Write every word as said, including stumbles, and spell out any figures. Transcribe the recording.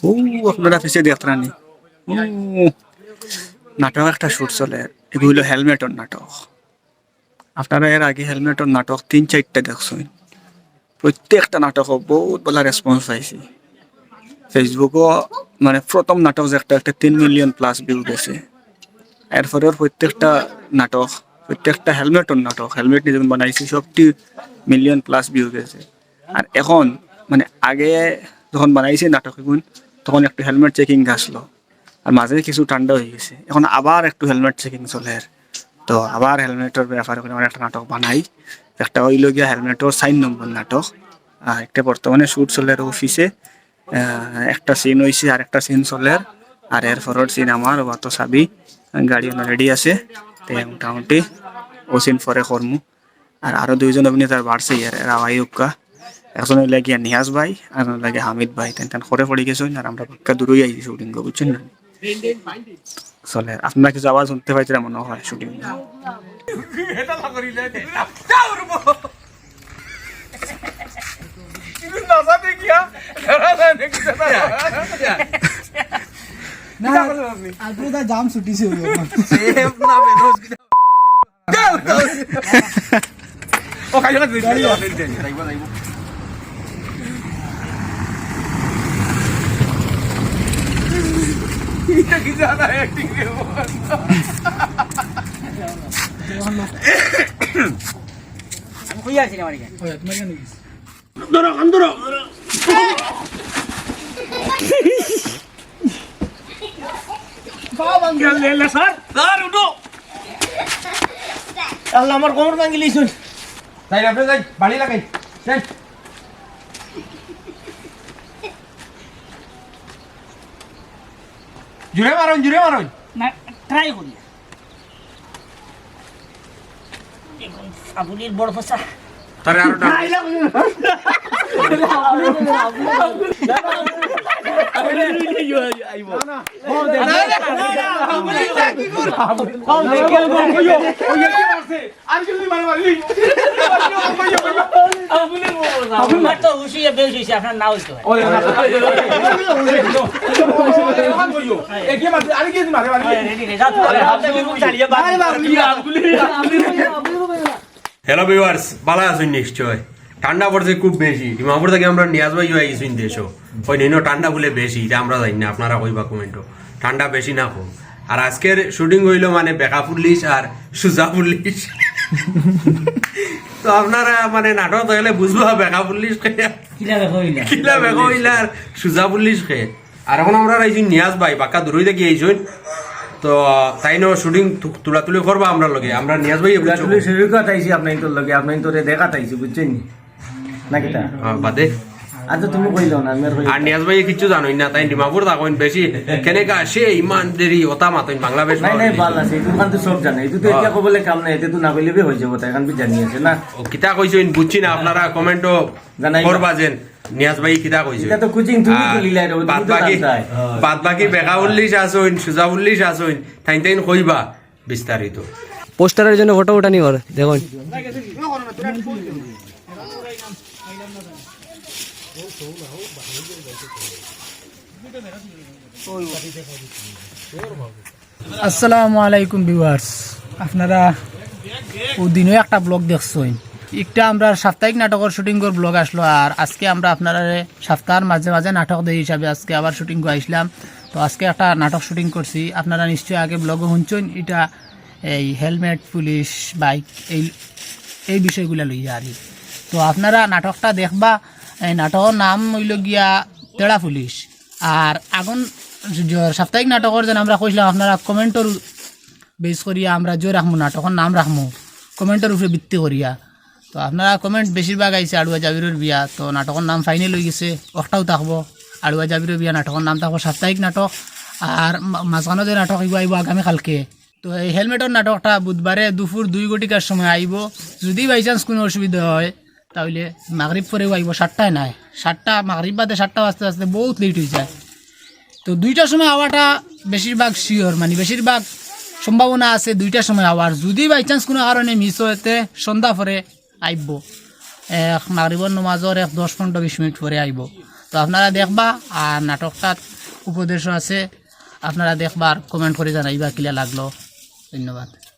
ও, আপনারা পিছে দেখতরা নি? ও, নাটক একটা শুট চলের। এগু অইলো হেলমেটর নাটক। আপনারা এর আগে হেলমেটর নাটক তিন চাইরটা দেখছইন। প্রত্যেকটা নাটকো বউত ভালা রেসপন্স পাইছি। ফেসবুকো মানে প্রথম নাটক যে একটা, একটা তিন মিলিয়ন প্লাস ভিউ গেছে। এরপরের প্রত্যেকটা নাটক, প্রত্যেকটা হেলমেটর নাটক, হেলমেট নিয়া যখন বানাইছি সবটি মিলিয়ন প্লাস ভিউ গেছে। আর এখন মানে আগে যখন বানাইছি নাটক এগুন, তখন একটু হেলমেট চেকিং আসলো, আর মাঝে কিছু ঠান্ডা অই গেছে, এখন আবার একটু হেলমেট চেকিং চলের। তো আবার হেলমেটর ব্যাপারে করি আমরা একটা নাটক বানাই, একটা অইলো গিয়া হেলমেটর চাইর নম্বর নাটক। আর একটা বর্তমানে শুট চলের অফিসে, আহ, একটা সিন অইছে আর একটা সিন চলের, আর এরপরের সিন আমার, ও তো চাবি গাড়ি রেডি আছে, তে মোটামুটি ও সিন পরে করমু। আর আরো দুইজন অভিনেতা বাড়ছে, এরা আইউক্কা। একজন অইলা গিয়া নিয়াজ ভাই, আর একজন অইলা গিয়া হামিদ ভাই। তাইন তান করে পড়ি গেছইন, আর আমরা বাক্কা দূরই আইছি শুটিং, বুঝছইন নি? চলের, আপনারা কিছু আওয়াজ হুনতে পাইতরা মনে অয় শুটিং। না, আপনি তো জাম ছুটিছে। ও, খাইও না, তুই খাইও না, তুই খাইও না। এটা কি জানা acting রে? আমি কই আছি না, মানে, ধরো, কান ধরো। বাবা, লে, লে, স্যার। স্যার, উঠো। আল্লাহ, আমার কোমর ভাঙি লিছুন। তাই আপনি যাই, বাড়ি লাগাই। যাই। জুরে মারুন, জুরে মারুন। না, ট্রাই করি। এখন ফাগুলির বড় ফসা। তারে আরো টান। আমার তো হুশ অইয়া বেহুশ অইছি, আপনার না অইতো। হ্যালো ভিউয়ার্স, ভালা আছইন নিশ্চয়? ঠান্ডা পড়ছে খুব বেশি। ডিমাপুর থাকি আমরার নিয়াজ ভাই আইছইন দেশো। কইন ইনো ঠান্ডা বুলে বেশি, ইটা আমরা জানি না, আপনারা কইবা কমেন্টো। ঠান্ডা বেশি না কম? আর আজকের শুটিং অইলো মানে বেকা পুলিশ আর সুজা পুলিশ। তো আপনারা মানে নাটক দেখলে বুঝবা বেকা পুলিশ কে। কিলা বেকা অইলা? কিলা বেকা অইলা আর সুজা পুলিশ কে। আর এখন আমরা আইছইন নিয়াজ ভাই, বাক্কা দূরই থাকি আইছইন। তো তাইন শুটিং তু-, তুলাতুলি করবা আমরার লগে। আমরা নিয়াজ ভাই তুলাতুলি শুরু কথা আইছি আপনাইনতর লগে, আপনাইনতরে দেখাত আইছি, বুঝছইন নি? না কিতা? হ্যাঁ, বাদে। আচ্ছা, তুমি কইলাও না, আমি আর কই আর নিয়াজ ভাই কিচ্ছু জানইন না, তাইন ডিমাপুর থাকইন বেশি। কেনেকা সে ইমানদারি ওতা মাতইন বাংলা বেশ নাই, ভালা নাই, লাগে। ভালা আছে। ইগুর কান তো সব জানে। ইগু তো হ্যাঁ। ইতা কইলে কাম নাই, ইতা তো না কইলে বি অই যাইবো, তাই কান বি জানি আছে না। ও, কিতা কইছইন বুঝছি না, আপনারা কমেন্টো জানাইবা। করবা যেন। নিয়াজ ভাই কিতা কইছে? ইটা তো কুচিং তুমি আর খুলিলাই রে, তুমি বাদ তো বাকি, জানতায়। বাদ বাকি বেকা পুলিশ আছইন, সুজা পুলিশ আছইন, তাইন তাইন কইবা বিস্তারিত। পোস্টারের জন্য ফটো উঠানি অর, দেখুন। আসসালামু আলাইকুম ভিউয়ার্স, আপনারা অউ দিনও একটা ব্লগ দেখছইন। একটা আমরার সাপ্তাহিক নাটকর শুটিংর ব্লগ আসলো, আর আজকে আমরা আপনারারে সাপ্তাহর মাঝে মাঝে নাটক দেই হিসাবে আজকে আবার শুটিং আইছলাম। তো আজকে একটা নাটক শুটিং করছি, আপনারা নিশ্চয় আগে ব্লগও হুনছইন, ইটা এই হেলমেট, পুলিশ, বাইক, এই, এই বিষয়গুলা লইয়া আর কি। তো আপনারা নাটকটা দেখবা, এই নাটকর নাম অইলো গিয়া তেড়া পুলিশ। আর আগুন জ-, সাপ্তাহিক নাটকর যেন আমরা কইছলাম, আপনারা কমেন্টর বেস করিয়া আমরা যে রাখমু, নাটকর নাম রাখমু কমেন্টর উপরে ভিত্তি করিয়া। তো আপনারা কমেন্ট বেশিরভাগ আইছে আড়ুয়া জাবিরর বিয়া, তো নাটকর নাম ফাইনাল অই গেছে, অখটাউ থাকবো, আড়ুয়া জাবিরর বিয়া নাটকর নাম থাকবো সাপ্তাহিক নাটক। আর মা-, মাঝখানো যে নাটক ইগু আইবো আগামী কালকে, তো এই হেলমেটর নাটকটা বুধবারে দুপুর দুই ঘটিকার সময় আইবো। যদি by chance কুনু অসুবিধা অয়, তাইলে মাগরিব পরেউ আইবো, সাতটায় নায়। সাতটা, মাগরিব বাদে সাতটা বাজতে বাজতে বউত লেট অই যায়। তো দুইটার সময় আওয়াটা বেশিরভাগ শিওর, মানে বেশিরভাগ সম্ভাবনা আছে দুইটার সময় আওয়ার। যদি by chance কুনু কারণে মিস অয়, তে সন্ধ্যা পরে আইবো। এক মাগরিবর নমাজর এক দশ, পনরো, বিশ মিনিট পরে আইবো। তো আপনারা দেখবা, আর নাটকটাত উপদেশও আছে, আপনারা দেখবা আর comment করি জানাইবা কিলা লাগলো। ধন্যবাদ।